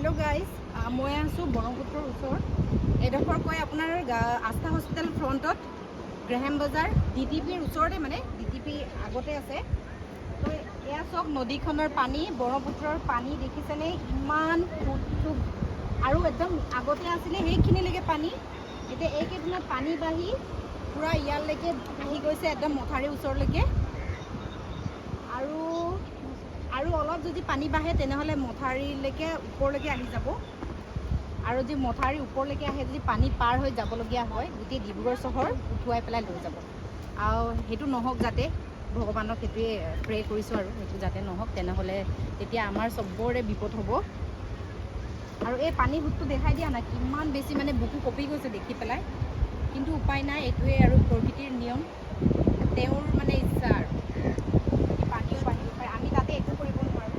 Hello' guys, মই আছোঁ ব্ৰহ্মপুত্ৰৰ ওচৰত। এডোখৰ কয় আপোনাৰ আস্থা হস্পিটেল ফ্ৰণ্টত, গ্ৰেহেম বজাৰ, ডিটিপিৰ ওচৰতে, মানে ডিটিপি আগতে আছে। তো এয়া চাওক নদীখনৰ পানী, ব্ৰহ্মপুত্ৰৰ পানী দেখিছেনে? ইমান সোঁতটো আৰু একদম আগতে আছিলে সেইখিনিলৈকে পানী, এতিয়া এইকেইদিনত পানী বাঢ়ি পূৰা ইয়ালৈকে আহি গৈছে, একদম মথাউৰিৰ ওচৰলৈকে। আৰু আৰু অলপ যদি পানী বাঢ়ে, তেনেহ'লে মথাউৰিলৈকে ওপৰলৈকে আহি যাব। আৰু যদি মথাউৰি ওপৰলৈকে আহে, যদি পানী পাৰ হৈ যাবলগীয়া হয়, গোটেই ডিব্ৰুগড় চহৰ উঠুৱাই পেলাই লৈ যাব। আৰু সেইটো নহওক যাতে, ভগৱানক সেইটোৱে প্ৰে' কৰিছোঁ আৰু সেইটো যাতে নহওক। তেনেহ'লে তেতিয়া আমাৰ চবৰে বিপদ হ'ব। আৰু এই পানী সোঁতটো দেখাই দিয়া না, কিমান বেছি, মানে বুকু কঁপি গৈছে দেখি পেলাই। কিন্তু উপায় নাই, এইটোৱে আৰু প্ৰকৃতিৰ নিয়ম, তেওঁৰ মানে ইচ্ছা। আৰু পানীও বাঢ়িব পাৰে, আমি তাতে একো কৰিব নোৱাৰোঁ।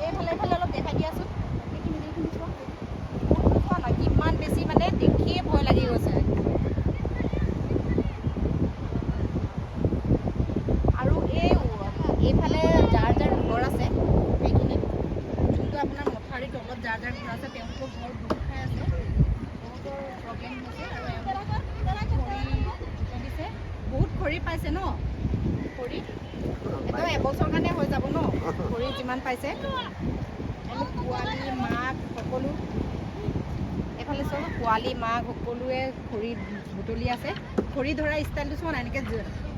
এইফালে এইফালে অলপ দেখাই দিয়াচোন। এইখিনি এইখিনি চোৱা, সোঁতটো চোৱা না, কিমান বেছি, মানে দেখিয়ে ভয় লাগি গৈছে। আৰু এইফালে যাৰ যাৰ ঘৰ আছে সেইখিনিত, যোনটো আপোনাৰ মথাউৰিৰ তলত যাৰ যাৰ ঘৰ আছে, তেওঁলোকৰ ঘৰ ডুব খাই আছে, বহুতৰ প্ৰব্লেম হৈছে। আৰু এওঁলোক খৰি বুটলিছে, বহুত খৰি পাইছে ন? খৰি একদম এবছৰ কাৰণে হৈ যাব ন, খৰি যিমান পাইছে। এওঁলোক পোৱালি, মাক সকলো এইফালে চব পোৱালি, মাক সকলোৱে খৰি বুটলি আছে। খৰি ধৰা ষ্টাইলটো চোৱা না, এনেকৈ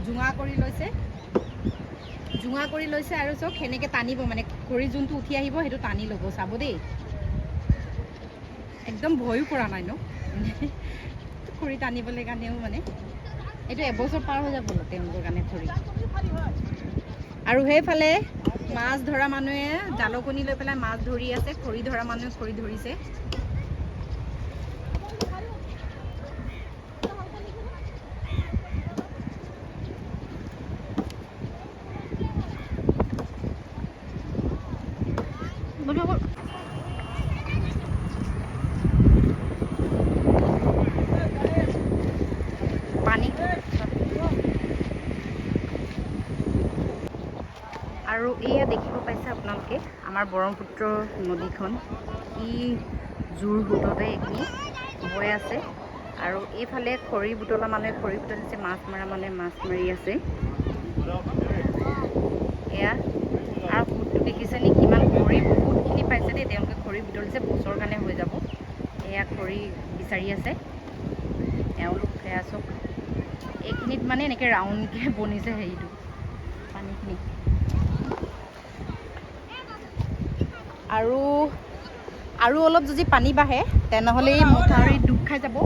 জোঙা কৰি লৈছে, জোঙা কৰি লৈছে। আৰু চব সেনেকৈ টানিব, মানে খৰি যোনটো উঠি আহিব সেইটো টানি ল'ব। চাব দেই, একদম ভয়ো কৰা নাই ন খৰি টানিবলৈ কাৰণেও। মানে এইটো এবছৰ পাৰ হৈ যাব তেওঁলোকৰ কাৰণে খৰি। আৰু সেইফালে মাছ ধৰা মানুহে জালকনি লৈ পেলাই মাছ ধৰি আছে, খৰি ধৰা মানুহে খৰি ধৰিছে। পানী। আৰু এয়া দেখিব পাইছে আপোনালোকে আমাৰ ব্ৰহ্মপুত্ৰ নদীখন কি জোৰ সোঁততে এইখিনি বৈ আছে। আৰু এইফালে খৰি বুটলা মানুহে খৰি বুটলিছে, মাছ মৰা মানুহে মাছ মাৰি আছে। এয়া আৰু সোঁতটো দেখিছেনে কিমান? খৰি বহুতখিনি পাইছে দেই তেওঁলোকে, খৰি বুটলিছে, বছৰ কাৰণে হৈ যাব। এয়া খৰি বিচাৰি আছে এওঁলোক। এয়া চব এইখিনিত মানে এনেকৈ ৰাউণ্ডকৈ বনিছে হেৰিটো, পানীখিনি। আৰু আৰু অলপ যদি পানী বাঢ়ে, তেনেহ'লে এই মথাউৰি ডুব খাই যাব।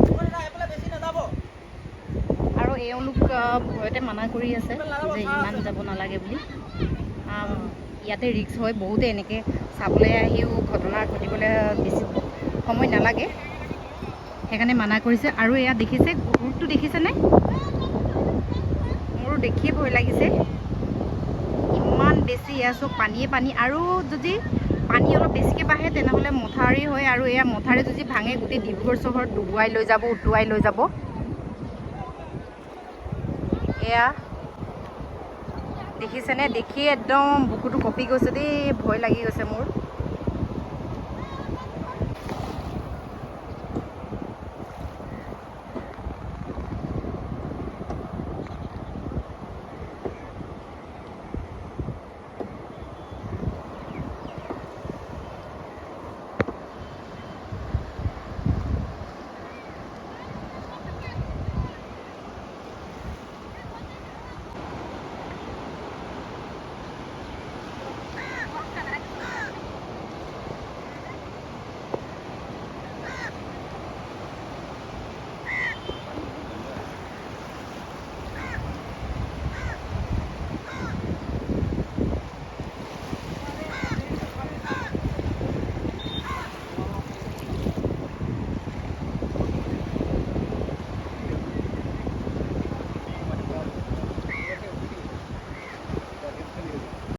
আৰু এওঁলোক ভয়তে মানা কৰি আছে যে ইমান যাব নালাগে বুলি, ইয়াতে ৰিস্ক হয়। বহুতে এনেকৈ চাবলৈ আহিও ঘটনা ঘটিবলৈ বেছি সময় নালাগে, সেইকাৰণে মানা কৰিছে। আৰু এয়া দেখিছে সোঁতটো দেখিছেনে? মোৰো দেখিয়ে ভয় লাগিছে, ইমান বেছি। এয়া চব পানীয়ে পানী। আৰু যদি পানী অলপ বেছিকৈ বাঢ়ে, তেনেহ'লে মথাউৰি হয়। আৰু এয়া মথাউৰি যদি ভাঙে, গোটেই ডিব্ৰুগড় চহৰ ডুবুৱাই লৈ যাব, উটুৱাই লৈ যাব। এয়া দেখিছেনে? দেখিয়ে একদম বুকুটো কঁপি গৈছে দেই, ভয় লাগি গৈছে মোৰ।